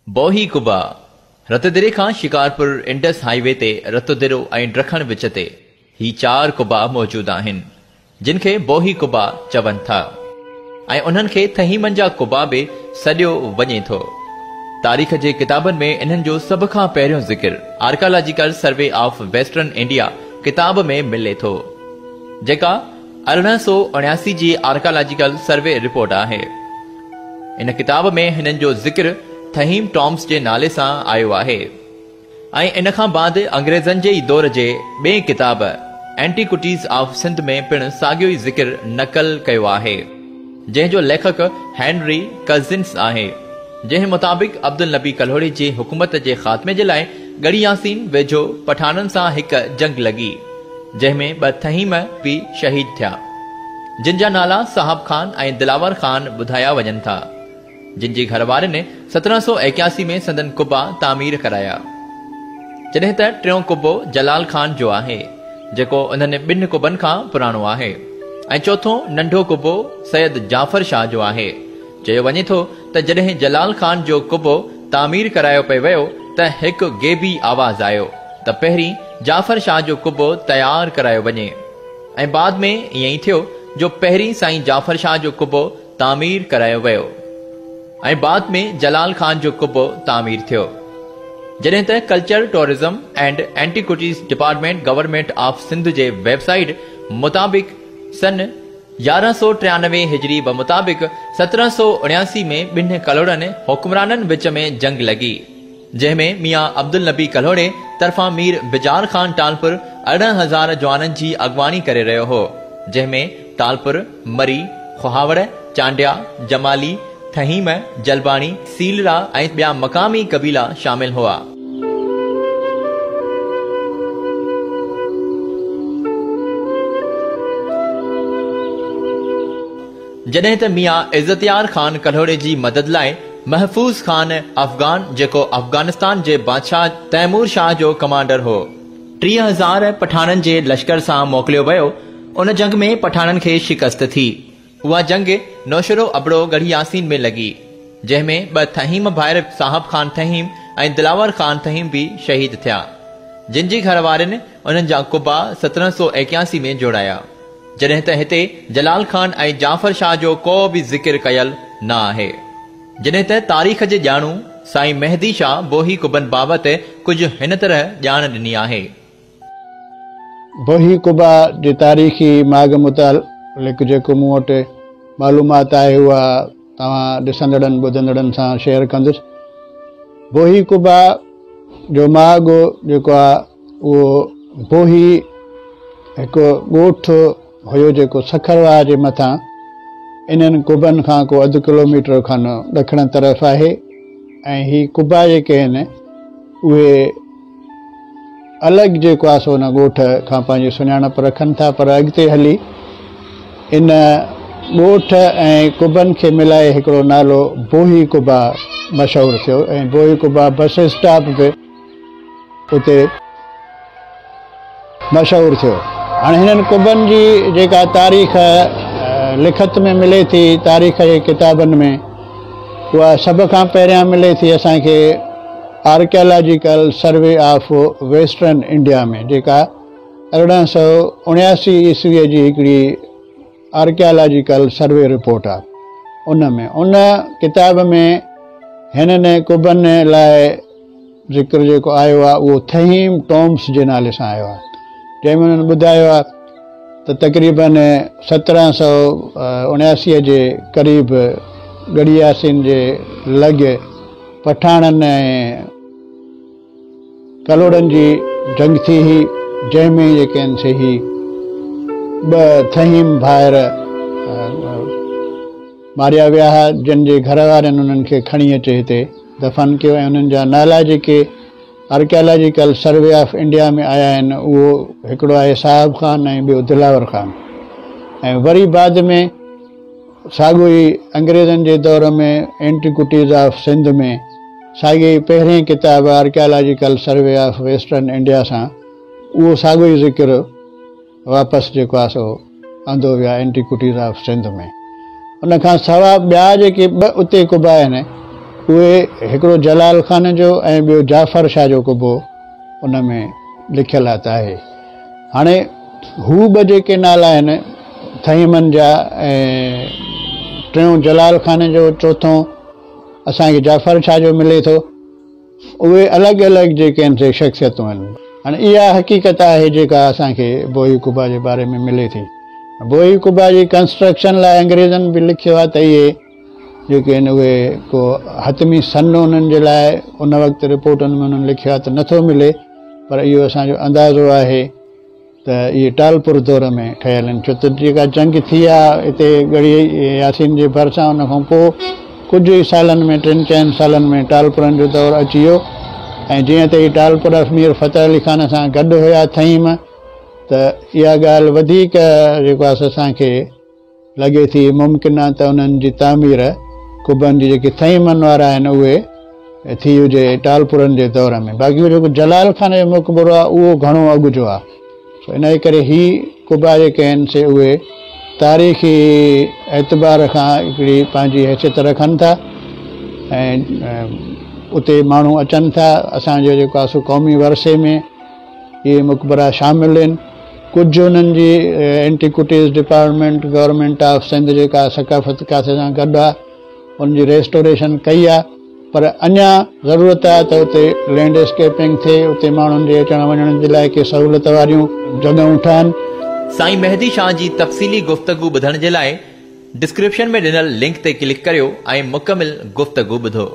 بوهي قبا، رتوديري کان Shikarpur Indus high V تي رتوديرو ۽ ڊکڻ وچ تي هي چار قبا موجود آهن، جن کي بوهي قبا چون ٿا ۽ انهن کي ٿهيمن جا قبا به سڏيو وڃي ٿو. تاريخ جي ڪتابن ۾ انهن جو سڀ کان پهريون ذڪر archaeological survey of western India ڪتاب ۾ ملي ٿو، جيڪا 1879 جي آرڪالاجيڪل سروي رپورٽ آهي. ان ڪتاب ۾ هنن جو ذڪر ٿهيم ٽامس جي نالي سان آيو آهي ۽ ان کان بعد انگريزن جي ئي دور جي ٻئي ڪتاب اينٽيڪوٽيز آف سنڌ ۾ پڻ ساڳيو ئي ذڪر نقل ڪيو آهي، جنهن جو ليکڪ هينري ڪزنس آهي، جنهن مطابق عبدالنبي ڪلهوڙي جي حڪومت جي خاتمي جي لاء ڳڙهي ياسين ويجهو پٺاڻن سان هڪ جنگ لڳي. جنهن ۾ ٻه ٿهيم به شهيد ٿيا، جن جا نالا صاحب خان ۽ دلاور خان ٻڌايا وڃن ٿا، جن جي گهر وارن 1781 ۾ سندن قبا تعمير ڪرايا. جڏهن ته ٽيون قبو جلال خان جو آهي، جيڪو انهن ٻن قبن کان پراڻو آهي ۽ چوٿون ننڍو قبو سيد جعفر شاهه جو آهي. چيو وڃي ٿو ته جڏهن جلال خان جو قبو تعمير ڪرايو پئي ويو ته هڪ غيبي آواز آيو ته پهرين جعفر شاهه جو قبو تيار ڪرايو وڃي ۽ بعد ۾ ائين ئي ٿيو جو پهرين سائين جعفر شاهه جو قبو تعمير ڪرايو ويو ۽ بعد ۾ جلال خان جو قبو تعمير ٿيو. جڏهن ته culture tourism and antiquities department government of Sindh جي ويب سائيٽ مطابق سن 1193 هجري بمطابق 1779 ۾ ٻن ڪلهوڙن حڪمرانن وچ ۾ جنگ لڳي، جنهن ۾ ميان عبدالنبي ڪلهوڙي طرفان مير بجار خان ٽالپر 18,000 جوانن جي اڳواڻي ڪري رهيو هو، جنهن ۾ ٽالپر، مري، کهاوڙ، چانڊيا، جمالي، ٿهيم، جلباڻي، سيلرا ۽ ٻيا مقامي قبيلا شامل هئا. جڏهن ته ميان عزت يار خان ڪلهوڙي جي مدد لاء محفوظ خان افغان جيڪو افغانستان جي بادشاهه تيمور شاهه جو ڪمانڊر هو، 30,000 پٺاڻن جي لشڪر سان موڪليو ويو، ان جنگ ۾ پٺاڻن کي شڪست ٿي. اها جنگ نوشهرو ابڙو ڳڙهي ياسين ۾ لڳي، جنهن ۾ ٻه ٿهيم ڀائر صاحب خان ٿهيم ۽ دلاور خان ٿهيم به شهيد ٿيا، جن جي گهر وارن انهن جا قبا 1781 ۾ جوڙايا. جڏهن ته هتي جلال خان ۽ جعفر شاهه جو ڪو به ذڪر ڪيل نه آهي. جڏهن ته تاريخ جي ڄاڻو سائين مهدي شاهه بوهي قبن بابت ڪجهه هن طرح ڄاڻ ڏني آهي. بوهي قبا جي تاريخي ماڳ متعلق جيڪو مون وٽ معلومات آهي اها توهان ڏسندڙن ٻڌندڙن سان شيئر ڪندس. بوهي قبا جو ماڳ جيڪو آهي اهو بوهي هڪ ڳوٺ هيو جيڪو سکر واهه جي مٿان انهن قبن کان ڪو اڌ ڪلوميٽر کن ڏکڻ طرف آهي ۽ هي قبا جيڪي آهن اهي الڳ جيڪو آهي سو ان ڳوٺ کان پنهنجي سڃاڻپ رکن ٿا پر اڳتي هلي ان ڳوٺ ۽ قبن کي ملائي هڪڙو نالو بوهي قبا مشهور ٿيو ۽ بوهي قبا بس اسٽاپ به اتي مشهور ٿيو. هاڻي هنن قبن جي جيڪا تاريخ لکت ۾ ملي ٿي تاريخ جي ڪتابن ۾ اها سڀ کان پهريان ملي ٿي اسان کي archaeological survey of western India ۾ جيڪا 1879 عيسويء جي هڪڙي آرڪيالاجيڪل سروي رپورٽ آ ان ۾ ان ڪتاب ۾ هنن قبن لاء ذڪر جيڪو آيو آ اهو ٿهيم ٽومس جي نالي سان آيو آ جنهن ۾ انهن ٻڌايو آ ته تقريبن 1779 جي قريب ڳڙهي ياسين جي لڳ پٺاڻن ۽ ڪلهوڙن جي جنگ ٿي هئي، جنهن ۾ جيڪي آهن سي هي ٻه ٿهيم ڀائر ماريا ويا هئا، جن جي گهر وارن انهن کي کڻي اچي هتي دفن ڪيو ۽ انهن جا نالا جيڪي آرڪيالاجيڪل سروي آف انڊيا ۾ آيا آهن، اهو هڪڙو آهي صاحب خان ۽ ٻيو دلاور خان ۽ وري بعد ۾ ساڳيو ئي انگريزن جي دور ۾ اينٽيڪوٽيز آف سنڌ ۾ ساڳئي ئي پهرئين ڪتاب archaeological survey of western India سان اهو ساڳيو ئي ذڪر واپس جيڪو آهي سو آندو ويو آهي اينٽيڪوٽيز آف سنڌ ۾. ان کان سوا ٻيا جيڪي ٻه اتي قبا آهن اهي هڪڙو جلال خان جو ۽ ٻيو جعفر شاهه جو قبو ان ۾ لکيل آ ته آهي. هاڻي هو ٻه جيڪي نالا آهن ٿهيمن جا ۽ ٽيون جلال خان جو چوٿون اسان کي جعفر شاهه جو ملي ٿو. اهي الڳ الڳ جيڪي آهن سي شخصيتون آهن. هاڻي اها حقيقت آهي جيڪا اسان کي بوهي قبا جي باري ۾ ملي ٿي. بوهي قبا جي ڪنسٽرڪشن لاء انگريزن به لکيو آهي ته اهي جيڪي آهن اهي ڪو حتمي سن انهن جي لاء ان وقت رپورٽن ۾ انهن لکيو آهي ته نٿو ملي پر اهو اسان جو اندازو آهي ته اهي ٽالپر دور ۾ ٺهيل آهن ڇو ته جيڪا جنگ ٿي آهي اتي ڳڙهي ياسين جي ڀرسان ان کان پوء ڪجهه ئي سالن ۾ ٽن چئن سالن ۾ ٽالپرن جو دور اچي ويو ۽ جيئن ته هي ٽالپر مير فتح علي خان سان گڏ هيا ٿهيم ته اها ڳالهه وڌيڪ جيڪو آهي اسان کي لڳي ٿي ممڪن آهي ته انهن جي تعمير قبن جي جيڪي ٿهيمن وارا آهن اهي ٿي هجي ٽالپرن جي دور ۾ باقي جيڪو جلال خان جو مقبرو آهي اهو گهڻو اڳ جو آهي سو ان جي ڪري هي قبا جيڪي آهن سي اهي تاريخي اعتبار کان هڪڙي پنهنجي حيثيت رکن ٿا ۽ اتي ماڻهو اچن ٿا اسان جو جيڪو آهي سو قومي ورثي ۾ اهي مقبرا شامل آهن. ڪجهه انهن جي antiquities department government of Sindh جيڪا ثقافت کاتي سان گڏ آهي ان جي ريسٽوريشن ڪئي آهي پر اڃا ضرورت آهي ته اتي لينڊ اسڪيپنگ ٿئي اتي ماڻهن جي اچڻ وڃڻ جي لاء ڪي سهولت واريون جڳهيون ٺهن. سائين مهدي شاهه جي تفصيلي گفتگو ٻڌڻ جي لاء ڊسڪرپشن ۾ ڏنل لنڪ تي ڪلڪ ڪريو ۽ مڪمل گفتگو ٻڌو.